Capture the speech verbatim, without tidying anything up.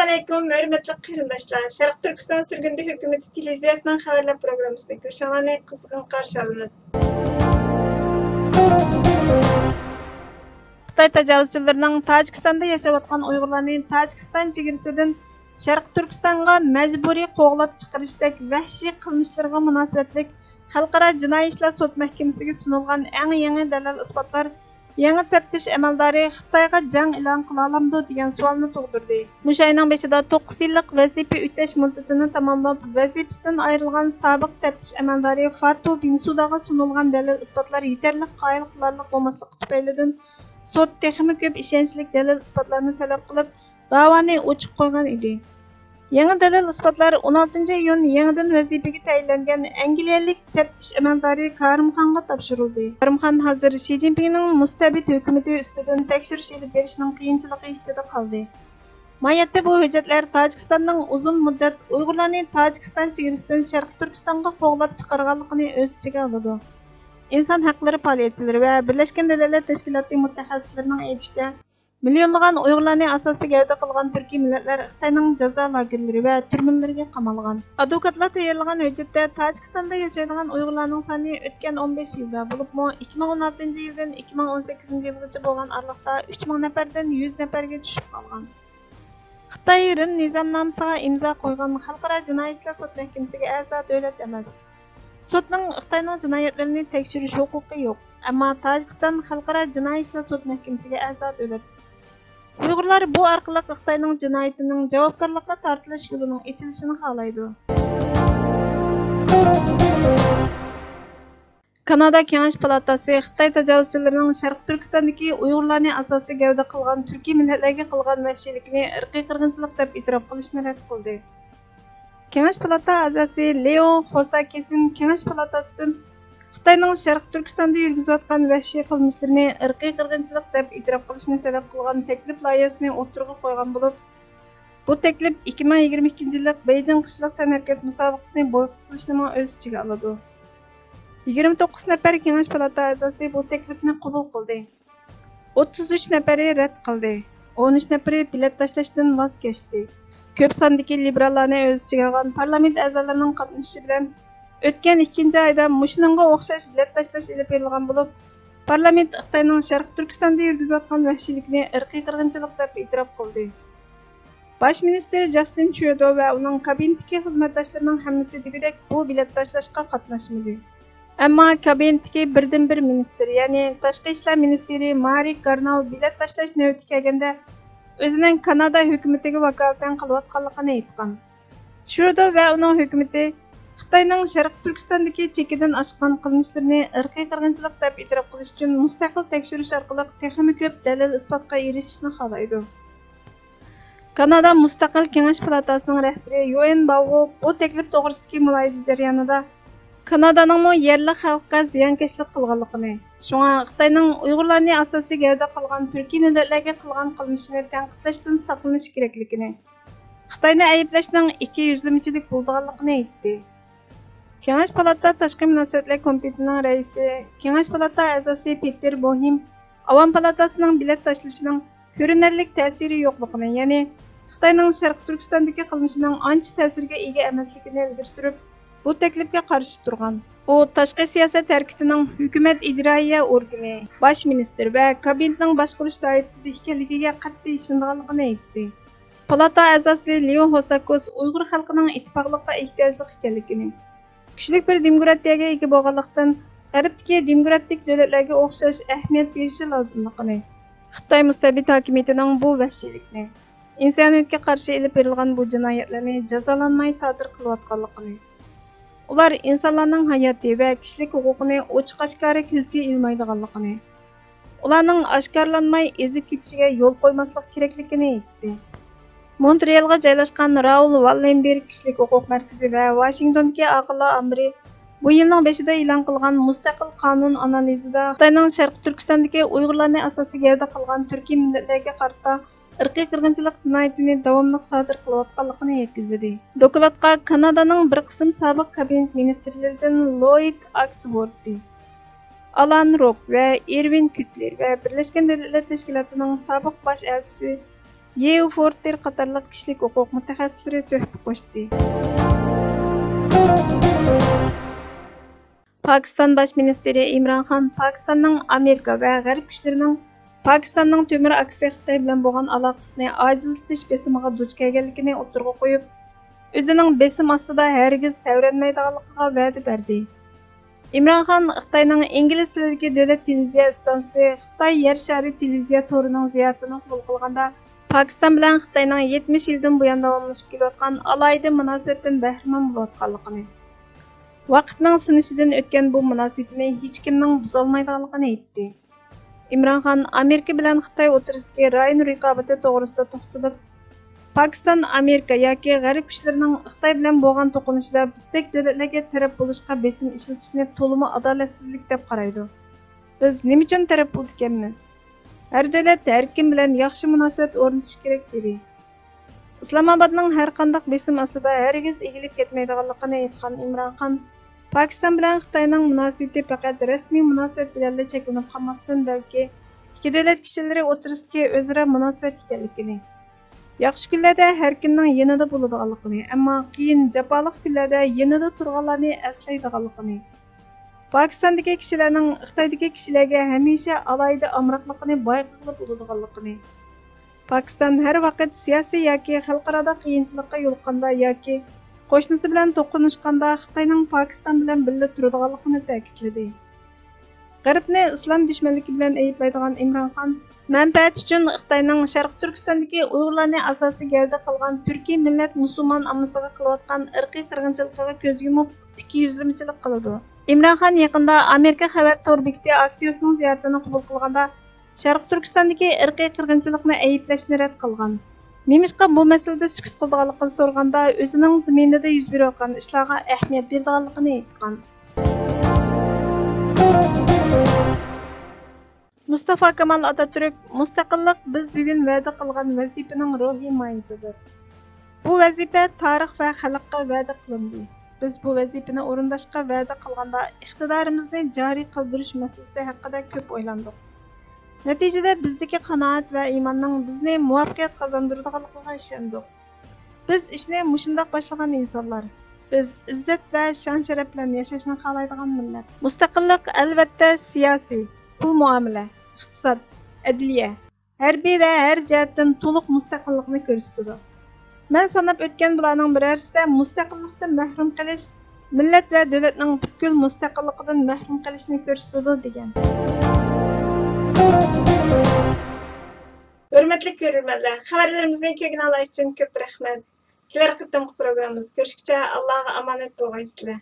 ئەسسالامۇئەلەيكۇم، ھۆرمەتلىك قېرىنداشلار! شەرقىي تۈركىستان سۈرگۈندە ھۆكۈمىتى تېلېۋىزىيەسىنىڭ خەۋەرلەر پروگراممىسىنى كۆرۈشۈڭلارنى قىزغىن قارشى ئالىمىز. خىتاي تاجاۋۇزچىلىرىنىڭ تاجىكىستاندا ياشاۋاتقان ئۇيغۇرلارنى تاجىكىستان چېگرىسىدىن شەرقىي تۈركىستانغا مەجبۇرىي قوغلاپ چىقىرىشتەك ۋەھشىي قىلمىشلىرىغا مۇناسىۋەتلىك خەلقئارا جىنايى ئىشلار سوت مەھكىمىسىگە سۇنۇلغان ئەڭ يېڭى دەلىل-ئىسپاتلار يېڭى تەپتىش ئەمەلدارى خىتايغا جەڭ ئېلان قىلالامدۇ دېگەن سوئالنى تۇغدۇردى. مۇشۇ ئاينىڭ بېشىدا توققۇز يىللىق ۋەزىپە ئۆتەش مۇددىتىنى تاماملاپ، ۋەزىپىسىدىن ئايرىلغان سابىق تەپتىش ئەمەلدارى فاتۇ بېنسۇداغا سۇنۇلغان دەلىل-ئىسپاتلار يېتەرلىك قايىل قىلارلىق بولماسلىقى تۈپەيلىدىن، سوت تېخىمۇ كۆپ ئىشەنچلىك دەلىل-ئىسپاتلارنى تەلەپ قىلىپ، داۋانى ئوچۇق قويغان ئىدى. يېڭى دەلىل-ئىسپاتلار ئون ئالتىنچى ئىيۇن يېڭىدىن ۋەزىپىگە تەيىنلەنگەن ئەنگلىيەلىك تەپتىش ئەمەلدارى كارىمخانغا تاپشۇرۇلدى. كارىمخان ھازىر شى جىنپىڭنىڭ مۇستەبىت ھۆكۈمىتى ئۈستىدىن تەكشۈرۈش ئېلىپ بېرىشنىڭ قىيىنچىلىقى ئىچىدە قالدى. ماھىيەتتە بۇ ھۆججەتلەر تاجىكىستاننىڭ ئۇزۇن مۇددەت ئۇيغۇرلارنى تاجىكىستان چېگرىسىدىن شەرقىي تۈركىستانغا قوغلاپ چىقارغانلىقىنى ئۆز ئىچىگە ئالىدۇ. ئىنسان ھەقلىرى پائالىيەتچىلىرى ۋە بىرلەشكەن دۆلەتلەر تەشكىلاتى مۇتەخەسسىسلىرىنىڭ ئېيتىشىچە، مىليونلىغان ئۇيغۇرلارنى ئاساسىي گەۋدە قىلغان تۈركىي مىللەتلەر خىتاينىڭ جازا لاگېرلىرى ۋە تۈرمىلىرىگە قامالغان. ئادۋوكاتلار تەييارلىغان ھۆججەتتە تاجىكىستاندا ياشايدىغان ئۇيغۇرلارنىڭ سانى ئۆتكەن ئون بەش يىلدا، بولۇپمۇ ئىككى مىڭ ئون ئالتىنچى يىلدىن ئىككى مىڭ ئون سەككىزىنچى يىلغىچە بولغان ئارىلىقتا ئۈچ مىڭ نەپەردىن يۈز نەپەرگە چۈشۈپ قالغان. خىتاي رىم نىزامنامىسىغا ئىمزا قويغان خەلقئارا جىنايى ئىشلار سوت مەھكىمىسىگە ئەزا دۆلەت ئەمەس. سوتنىڭ خىتاينىڭ جىنايەتلىرىنى تەكشۈرۈش ھوقۇقى يوق، ئەمما تاجىكىستان خەلقئارا جىنايى ئىشلار سوت مەھكىمىسىگە ئەزا دۆلەت. ئۇيغۇرلار بۇ ئارقىلىق خىتاينىڭ جىنايىتىنىڭ جاۋابكارلىققا تارتىلىش يولىنىڭ ئېچىلىشىنى خالايدۇ. كانادا كېڭەش پالاتاسى خىتاي تاجاۋۇزچىلىرىنىڭ شەرقىي تۈركىستاندىكى ئۇيغۇرلارنى ئاساسىي گەۋدە قىلغان تۈركىي مىللەتلەرگە قىلغان ۋەھشىيلىكىنى ئىرقىي قىرغىنچىلىق دەپ ئېتىراپ قىلىشىنى رەت قىلدى. كېڭەش پالاتا ئەزاسى لېئو خوساكىسىن كېڭەش پالاتاسىدىن خىتاينىڭ شەرقىي تۈركىستاندا يۈرگۈزۈۋاتقان ۋەھشىي قىلمىشلىرىنى ئىرقىي قىرغىنچىلىق دەپ ئېتىراپ قىلىشنى تەلەپ قىلغان تەكلىپ لايىھەسىنى ئوتتۇرىغا قويغان بولۇپ، بۇ تەكلىپ ئىككى مىڭ يىگىرمە ئىككىنچى يىللىق بېيجىڭ قىشلىق تەنھەرىكەت مۇسابىقىسىنى بويكوت قىلىشنىمۇ ئۆز ئىچىگە ئالىدۇ. يىگىرمە توققۇز نەپەر كېڭەش پالاتا ئەزاسى بۇ تەكلىپنى قوبۇل قىلدى. ئوتتۇز ئۈچ نەپىرى رەت قىلدى، ئون ئۈچ نەپىرى بېلەت تاشلاشتىن ۋاز كەچتى. كۆپ ساندىكى لىبېراللارنى ئۆز ئىچىگە ئالغان پارلامېنت ئەزالىرىنىڭ قاتنىشىشى بىلەن ئۆتكەن ئىككىنچى ئايدا مۇشۇنىڭغا ئوخشاش بېلەت تاشلاش ئېلىپ بېرىلغان بولۇپ، پارلامېنت خىتاينىڭ شەرقىي تۈركىستاندا يۈرگۈزۈۋاتقان ۋەھشىيلىكىنى ئىرقىي قىرغىنچىلىق دەپ ئېتىراپ قىلدى. باش مىنىستىر جاستىن ترۇدو ۋە ئۇنىڭ كابىنېتتىكى خىزمەتداشلىرىنىڭ ھەممىسى دېگۈدەك بۇ بېلەت تاشلاشقا قاتناشمىدى. ئەمما كابىنېتتىكى بىردىنبىر مىنىستىر، يەنى تاشقى ئىشلار مىنىستىرى مارى كارنال بېلەت تاشلاش نۆۋىتى كەلگەندە ئۆزىنىڭ كانادا ھۆكۈمىتىگە ۋاكالىتەن قىلىۋاتقانلىقىنى ئېيتقان. ترۇدو ۋە ئۇنىڭ ھۆكۈمىتى خىتاينىڭ شەرقىي تۈركىستاندىكى چېكىدىن ئاشقان قىلمىشلىرىنى ئىرقىي قىرغىنچىلىق دەپ ئېتىراپ قىلىش ئۈچۈن مۇستەقىل تەكشۈرۈش ئارقىلىق تېخىمۇ كۆپ دەلىل-ئىسپاتقا ئېرىشىشنى خالايدۇ. كانادا مۇستەقىل كېڭەش پالاتاسىنىڭ رەھبىرى يۇئېن باۋو بۇ تەكلىپ توغرىسىدىكى مۇلاھىزە جەريانىدا، كانادانىڭمۇ يەرلىك خەلققە زىيانكەشلىك قىلغانلىقىنى، شۇڭا خىتاينىڭ ئۇيغۇرلارنى ئاساسىي گەۋدە قىلغان تۈركىي مىللەتلەرگە قىلغان قىلمىشىنى تەنقىدلەشتىن ساقلىنىش كېرەكلىكىنى، خىتاينى ئەيىبلەشنىڭ ئىككى يۈزلىمىچىلىك بولىدىغانلىقىنى ئېيتتى. كېڭەش پالاتا تاشقى مۇناسىۋەتلەر كومىتېتىنىڭ رەئىسى، كېڭەش پالاتا ئەزاسى پېتېر بوھىم ئاۋام پالاتاسىنىڭ بېلەت تاشلىشىنىڭ كۆرۈنەرلىك تەسىرى يوقلۇقىنى، يەنى خىتاينىڭ شەرقىي تۈركىستاندىكى قىلمىشىنىڭ ئانچە تەسىرگە ئىگە ئەمەسلىكىنى ئىلگىرى سۈرۈپ، بۇ تەكلىپكە قارشى تۇرغان. ئۇ تاشقى سىياسەت ھەرىكىتىنىڭ ھۆكۈمەت ئىجرائىيە ئورگىنى، باش مىنىستىر ۋە كابىنېتنىڭ باشقۇرۇش دائىرىسىدە ئىكەنلىكىگە قەتئىي ئىشىنىدىغانلىقىنى ئېيتتى. پالاتا ئەزاسى لېئو ھوساكوس ئۇيغۇر خەلقىنىڭ ئىتتىپاقلىققا ئېھتىياجلىق ئىكەنلىكىنى، كۈچلۈك بىر دېموكراتىيەگە ئىگە بولغانلىقتىن، غەربتىكى دېموكراتىك دۆلەتلەرگە ئوخشاش ئەھمىيەت بېرىشى لازىملىقىنى، خىتاي مۇستەبىت ھاكىمىيىتىنىڭ بۇ ۋەھشىيلىكنى، ئىنسانىيەتكە قارشى ئېلىپ بېرىلغان بۇ جىنايەتلەرنى جازالانماي سادىر قىلىۋاتقانلىقىنى، ئۇلار ئىنسانلارنىڭ ھاياتى ۋە كىشىلىك ھوقۇقىنى ئوچۇق-ئاشكارا كۆزگە ئىلمايدىغانلىقىنى، ئۇلارنىڭ ئاشكارىلانماي ئېزىپ كېتىشىگە يول قويماسلىق كېرەكلىكىنى ئېيتتى. مونترېئالغا جايلاشقان راۋل ۋاللېنبېرگ كىشىلىك ھوقۇق مەركىزى ۋە ۋاشىنگتوندىكى ئاقىللار ئامبىرى بۇ يىلنىڭ بېشىدا ئېلان قىلغان مۇستەقىل قانۇن ئانالىزىدا خىتاينىڭ شەرقىي تۈركىستاندىكى ئۇيغۇرلارنى ئاساسىي گەۋدە قىلغان تۈركىي مىللەتلەرگە قارىتا ئىرقىي قىرغىنچىلىق جىنايىتىنى داۋاملىق سادىر قىلىۋاتقانلىقىنى يەكۈنلىدى. دوكلاتقا كانادانىڭ بىر قىسىم سابىق كابىنېت مىنىستىرلىرىدىن لويد ئاكسفورد، ئالان روك ۋە ئېرۋىن كۈتلېر ۋە بىرلەشكەن دۆلەتلەر تەشكىلاتىنىڭ سابىق باش ئەلچىسى يېۋ فورتېر قاتارلىق كىشىلىك ھوقۇق مۇتەخەسسىسلىرى تۆھپە قوشتى. پاكىستان باش مىنىستىرى ئىمران خان پاكىستاننىڭ ئامېرىكا ۋە غەرب كۈچلىرىنىڭ پاكىستاننىڭ تۆمۈر ئاكىسى خىتاي بىلەن بولغان ئالاقىسىنى ئاجىزلىتىش بېسىمىغا دۇچ كەلگەنلىكىنى ئوتتۇرىغا قويۇپ، ئۆزىنىڭ بېسىم ئاستىدا ھەرگىز تەۋرەنمەيدىغانلىقىغا ۋەدە بەردى. ئىمران خان خىتاينىڭ ئىنگلىز تىلىدىكى دۆلەت تېلېۋىزىيە ئىستانسىسى خىتاي يەر شارى تېلېۋىزىيە تورىنىڭ زىيارىتىنى قوبۇل قىلغاندا، پاكىستان بىلەن خىتاينىڭ يەتمىش يىلدىن بۇيان داۋاملىشىپ كېلىۋاتقان ئالاھىدە مۇناسىۋەتتىن بەھرىمەن بولۇۋاتقانلىقىنى، ۋاقىتنىڭ سىنىشىدىن ئۆتكەن بۇ مۇناسىۋىتىنى ھېچكىمنىڭ بۇزالمايدىغانلىقىنى ئېيتتى. ئىمران خان ئامېرىكا بىلەن خىتاي ئوتتۇرىسىدىكى رايون رىقابىتى توغرىسىدا توختىلىپ، پاكىستان ئامېرىكا ياكى غەرب كۈچلىرىنىڭ خىتاي بىلەن بولغان توقۇنۇشىدا بىزدەك دۆلەتلەرگە تەرەپ بولۇشقا بېسىم ئىشلىتىشنى تولىمۇ ئادالەتسىزلىك دەپ قارايدۇ. بىز نېمە ئۈچۈن تەرەپ بولىدىكەنمىز؟ ھەر دۆلەت ھەر كىم بىلەن ياخشى مۇناسىۋەت ئورنىتىشى كېرەك، دېدى. ئىسلامئابادنىڭ ھەرقانداق بېسىم ئاستىدا ھەرگىز ئېگىلىپ كەتمەيدىغانلىقىنى ئېيتقان ئىمران خان، پاكىستان بىلەن خىتاينىڭ مۇناسىۋىتى پەقەت رەسمىي مۇناسىۋەت بىلەنلا چەكلىنىپ قالماستىن، بەلكى ئىككى دۆلەت كىشىلىرى ئوتتۇرىسىدىكى ئۆزئارا مۇناسىۋەت ئىكەنلىكىنى، ياخشى كۈنلەردە ھەر كىمنىڭ يېنىدا بولىدىغانلىقىنى، ئەمما قىيىن، جاپالىق كۈنلەردە يېنىدا تۇرغانلارنى ئەسلەيدىغانلىقىنى، پاكىستاندىكى كىشىلەرنىڭ خىتايدىكى كىشىلەرگە ھەمىشە ئالاھىدە ئامراقلىقىنى بايقىغىلى بولىدىغانلىقىنى، پاكىستان ھەر ۋاقىت سىياسىي ياكى خەلقئارادا قىيىنچىلىققا يولۇققاندا ياكى قوشنىسى بىلەن توقۇنۇشقاندا خىتاينىڭ پاكىستان بىلەن بىللە تۇرىدىغانلىقىنى تەكىتلىدى. غەربنى ئىسلام دۈشمەنلىكى بىلەن ئەيىبلەيدىغان ئىمران خان، مەنپەئەت ئۈچۈن خىتاينىڭ شەرقىي تۈركىستاندىكى ئۇيغۇرلارنى ئاساسىي گەۋدە قىلغان تۈركىي مىللەت مۇسۇلمان ئاممىسىغا قىلىۋاتقان ئىرقىي قىرغىنچىلىقىغا كۆز يۇمۇپ، ئىككى يۈزلىمىچىلىك قىلىدۇ. ئىمران خان يېقىندا ئامېرىكا خەۋەر تور بېكىتى ئاكسىيوسنىڭ زىيارىتىنى قوبۇل قىلغاندا، شەرقىي تۈركىستاندىكى ئىرقىي قىرغىنچىلىقنى ئەيىبلەشنى رەت قىلغان. نېمىشقا بۇ مەسىلىدە سۈكۈت قىلىدىغانلىقىنى سورىغاندا، ئۆزىنىڭ زېمىنىدا يۈز بېرىۋاتقان ئىشلارغا ئەھمىيەت بېرىدىغانلىقىنى ئېيتقان. مۇستافا كامال ئاتاتۈرك، مۇستەقىللىق بىز بۈگۈن ۋەدە قىلغان ۋەزىپىنىڭ روھىي ماھىيىتىدۇر. بۇ ۋەزىپە تارىخ ۋە خەلققە ۋەدە قىلىندى. بىز بۇ ۋەزىپىنى ئورۇنداشقا ۋەدە قىلغاندا، ئىقتىدارىمىزنى جارى قىلدۇرۇش مەسىلىسى ھەققىدە كۆپ ئويلاندۇق. نەتىجىدە، بىزدىكى قانائەت ۋە ئىماننىڭ بىزنى مۇۋەپپەقىيەت قازاندۇرىدىغانلىقىغا ئىشەندۇق. بىز ئىشنى مۇشۇنداق باشلىغان ئىنسانلار. بىز ئىززەت ۋە شان-شەرەپ بىلەن ياشاشنى خالايدىغان مىللەت. مۇستەقىللىق، ئەلۋەتتە، سىياسىي، پۇل مۇئامىلە، ئىقتىساد، ئەدلىيە، ھەربىي ۋە ھەر جەھەتتىن تولۇق مۇستەقىللىقنى كۆرسىتىدۇ. مەن ساناپ ئۆتكەن بۇلارنىڭ بىرەرسىدە مۇستەقىللىقتىن مەھرۇم قېلىش مىللەت ۋە دۆلەتنىڭ پۈتكۈل مۇستەقىللىقىدىن مەھرۇم قېلىشنى كۆرسىتىدۇ، دېگەن. ھۆرمەتلىك كۆرۈرمەنلەر، خەۋەرلىرىمىزنى كۆرگىنىڭلار ئۈچۈن كۆپ رەھمەت. كېلەر قېتىمقى پروگراممىمىزدا كۆرۈشكىچە ئاللاغا ئامانەت بولغايسىلەر.